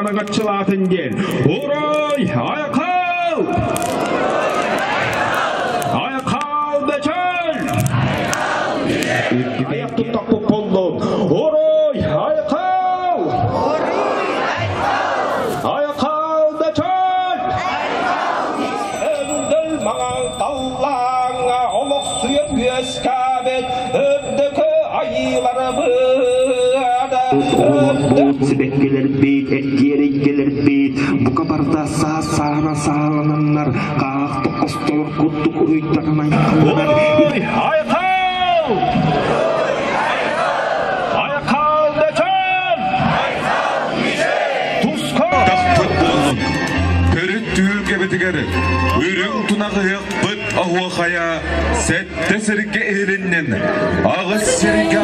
Араҥаччылаатын диэн. Уруй! Айхал! Айхал Бөчөл! Айах туттахпыт буоллун. Уруй! Айхал! Айхал Бөчөл! Өндөл маҥан таллааҥҥа олохсуйан үөскээбит үрдүкү айыыларыбыт. Оҕолорбут, сибэккилэрбит, эргиэр эйгэлэрбит бука барыта саас саана саалананнар, хаах тоххостолор курдук уруйдаран айхалланар. Уруй! Айхал! Айхал Бөчөн! Туска! Тахпыт буоллун. Төрүт түһүлгэбитигэр үрүҥ тунах ыһыахпыт оһуохайа сэттэ сиргэ иһилиннин, аҕыс сиргэ.